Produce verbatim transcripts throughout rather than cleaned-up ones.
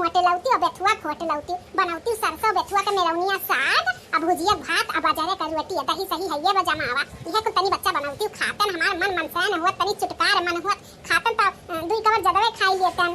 खोट लौती और बेथुआ खोट लौती, बनौती सरसों बेथुआ के मेरौनिया साग, अब भुजिया भात, अब बाजारे का रोटी, दही सही है ये बा जमावा। इहे कुल तनी बच्चा बनौती खातन, हमार मन मनसायन हुआ, तनी चुटकार मन हुआ खातन, त, अ, दुई कवर जदवे खाई लेतन।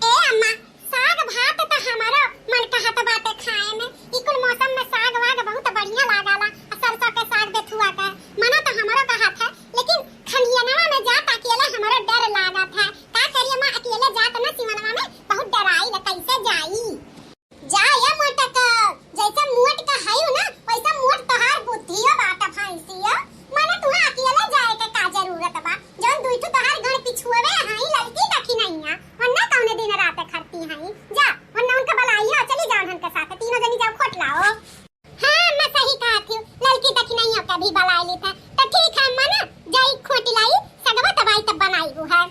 ए अम्मा, साग भात त हमारो मन कहत बाटे खाए में। ई कुल मौसम में साग वाग बहुत बढ़िया लागाला। आ सरसों के साग बेथुआ के मना त हमारो कहत है, लेकिन खलियनवा में जात अकेले हमारो डर लागत है। का करिए माँ, अकेले जात न सिवनवा में बहुत डराई ल, कैसे जाई? जा ये मोटक, जैसे मोट का हयू ना, वैसे मोट तोहार बुद्धियो बाटे भैंसियो। मने तुहा अकेले जाए के का जरूरत बा? जौन दुई ठो तोहार गण पिछुआवे हई ललकी दखिनैया, वन्ना कौने दिन रात खरती हई। जा, वन्ना उनका बलाइयो, चली जाओ उनके साथ, तीनों जनी जाओ खोट लाओ। हाँ, अम्मा सही कहत हियो, ललकी दखिनैया के भी बलाई ली था। तो ठीक है अम्मा ना, जाई खोट लाई, सगवा तबाई तब बनाई वो है।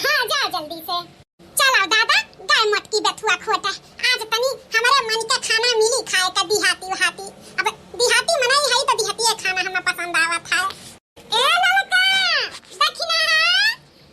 हाँ, जा जल्दी से। चलो दादा, गए मोटकी बेथुआ खोटे। आज तनी हमरे मन के खाना मिली खाए का दिहाती उहाती। अब दिहाती मनई हई तो दिहातिये खाना हमें पसंद आवत है। ए ललका, दखिनहा।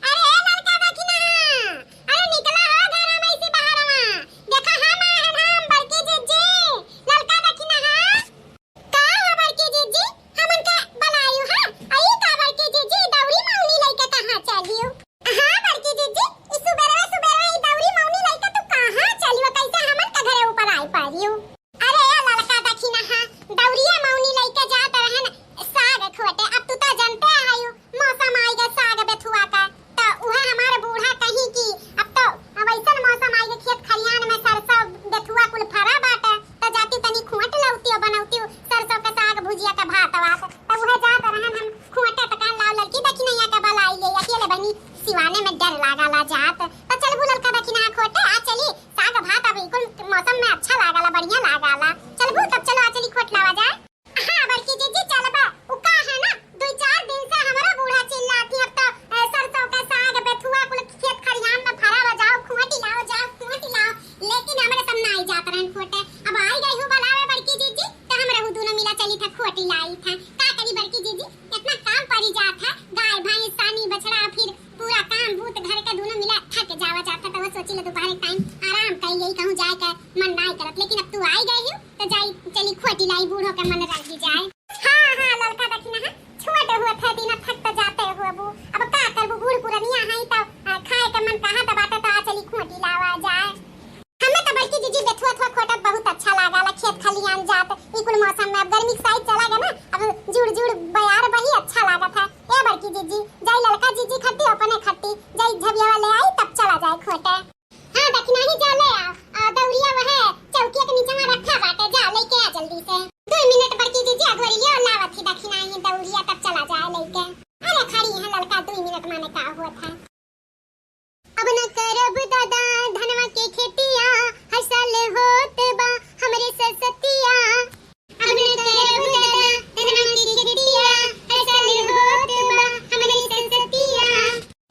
अरे ए ललका दखिनहा। अरे निकला हो घरा में से बाहरवा। देखा हम आए हन हम बड़की जिज्जी। ललका दखिनहा। का हो बड़की जिज्जी, हमन का बलायु है? अई का बड़की जिज्जी, दौरी मौनी लइके कहाँ चलियो? हाँ बड़की जिज्जी, ई सुबेरवा सुबेरवा ई दौरी मौनी लइके तू कहाँ चलियो? कैसे हमन का घरे ऊपर आई पड़ियो? अरे ए ललका दखिनहा, दौरिया मौनी लइके जात रहन साग खोटे। अब तू तो जनते आयु, मौसम आई गए साग बेथुआ का। त उहे हमार बूढ़ा कही कि अब तो, अब ऐसन मौसम आई के खेत खलिहान में सरसों बेथुआ कुल फरा बाटे, त जाती तनी खोट लौती बनौती सरसों के साग भुजिया के भात वात। त उहे जात रहन हम खोटे, त कहन लाओ ललकी दखिनैया के बलाई ले, अकेले बनी सिवाने में डर लागाला जात। त चलबू ललका दखिनहा खोटे, आ चली साग भात अब ई कुल मौसम में अच्छा लागाला, बढ़िया लागाला। चलबू तब चलो आ चली खोट लावा जाए। हाँ बड़की जिज्जी चलबा, उ का है ना, दुई चार दिन से हमरो बूढ़ा चिल्लात ही, अब तो, ए, सरसों के साग, बेथुआ कुल खेत खरिहान में फरा बा, जाओ खोटी लाओ, जाओ खोटी लाओ, लेकिन हमरे सब नाई जात रहन खोटे। अब आई गई हूँ बुलावे बड़की जिज्जी, तो हम रहू दोनों मिला चली था खोटी लाई था। का करी बड़की जिज्जी, इतना काम पड़ी जात है, गाय भैंस सानी बछड़ा, फिर पूरा काम बूत घर के दोनों मिला थक जावा जात है, तो वो सोची ले दोपहर के टाइम आराम कर यही कहूँ जाए के मन नाई करत, लेकिन अब तू आई गई हूँ तो जाई चली खोटी लाई, बूढ़ो के मन रंगी जाए। हाँ, हाँ, ललका दखिनहा, छोट हुआ था दिन थक तो जाते हो अबू। अब का करबू, बूढ़ पुरनिया है तो, आ, खाए के मन कहा तो बाटे तो आ चली खोटी लावा जाए। हमें तो बड़की जिज्जी बेथुआ थुआ खोटत बहुत अच्छा लागाला, खेत खलियान जात, ई कुल मौसम में। अब गर्मी के साइड चला गया ना, अब जुड़ जुड़ बयार बही अच्छा लागत है। ए बड़की जिज्जी, जाई ललका जिज्जी खट्टी अपने खट्टी, जाई झबियावा ले आई तब चला जाए खोटे। हाँ, दखिनाही जा ले आ, आ, दौरिया वह चौकिया के नीचे में रखा बाटे, जा लेके आ जल्दी से। दो मिनट बड़की जिज्जी, अगोरिया लावत ही दखिनाही दौरिया, तब चला जाए लेके। अरे खड़ी है ललका, दो मिनट माने का हुआ था। अब न करब दादा धनवा के खेतिया, हर साल होत बा हमरे ससतिया। अब न करब दादा धनवा के खेतिया, हर साल होत बा हमरे ससतिया।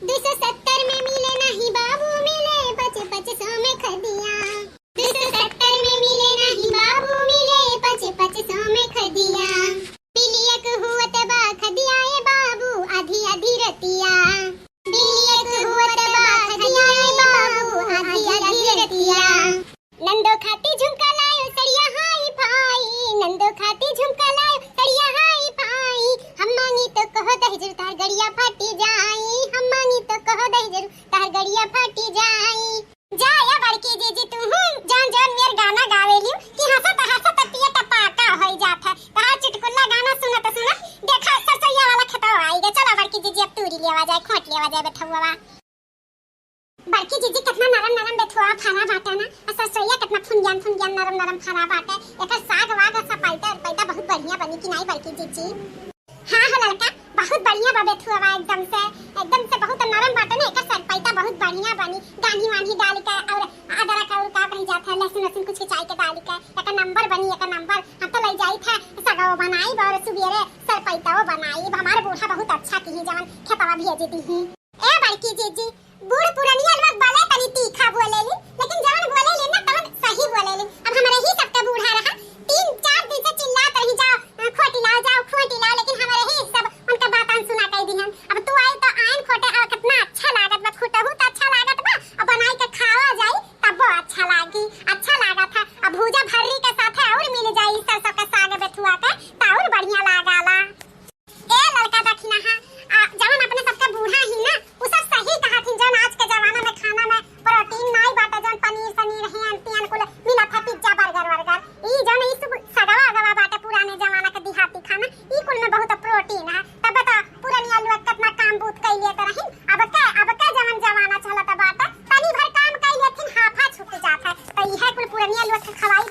दो सौ सत्तर में मिले नाही बाबू, मिले पच पच सौ में खदिया। दो सौ सत्तर में मिले नाही बाबू, मिले पच पच सौ में खदिया। बिलियक हुअत बा खदिया ए बाबू, आधी आधी रतिया। बिलियक हुअत बा खदिया ए बाबू, आधी आधी रतिया। नंदो खाती झुमका लायो सड़िया हाई फाई, नंदो खाती झुमका लायो सड़िया हाई फाई। हम मांगी तो कहो दहेज तार गड़िया फाटी जाई, हम मांगी तो कहो दहेज तार गड़िया फाटी जाई। जा या बड़की जिज्जी, तू हूँ जान जान मेर गाना गावेलियो कि हंसत हंसत पिया टपाका होई जात है। तहार चुटकुल्ला गाना सुनत सुनत देखा सरसैया वाला खेतवा आई गए। चला बड़की जिज्जी, अब तूरी लेवा जाए, खोट लेवा जाए बेथुआ। बड़की जिज्जी, कितना नरम नरम बेथुआ फरा बाटे ना, आ सरसोईया कितना फुनगियान फुनगियान नरम नरम फरा बाटे। एकर साग वाग और सपाइता अरपाइता बहुत बढ़िया बनी कि नाई बड़की जिज्जी? हाँ हो ललका, बहुत बढ़िया बा बेथुआ एकदम से, एकदम से बहुत नरम बाटे ना, एकर सरपाइता बहुत बढ़िया बनी। गान्ही वान्ही डाल के और अदरक और का कही जात है, लहसुन वहसुन कुछ कुचाई के डाल के एकर नंबर बनी, एकर नंबर। हम तो ले जाई थे सगो बनाई और सुबेरे सरपाइताओ बनाई। हमारे बूढ़ा बहुत अच्छा किही जवन खेतवा भेज दिही। ए बड़की जिज्जी, बूढ़ पुरनिया लोग भले तनी तीखा बोलेली, लेकिन जवन बोलेली ना तवन सही बोलेली। अब हमरे ही सबके बूढ़ा रहा, तीन चार दिन से चिल्लात रही, "जाओ, अ, खोटी लाओ, जाओ, खोटी लाओ," लेकिन हमरे ही सब उनका बातन सुना कह दिहन। अब तू आई तो आयन खोटे, अब कितना अच्छा लागत बा, खुटहू तो अच्छा लागत बा, अब बनाई के खावा जा। हवाई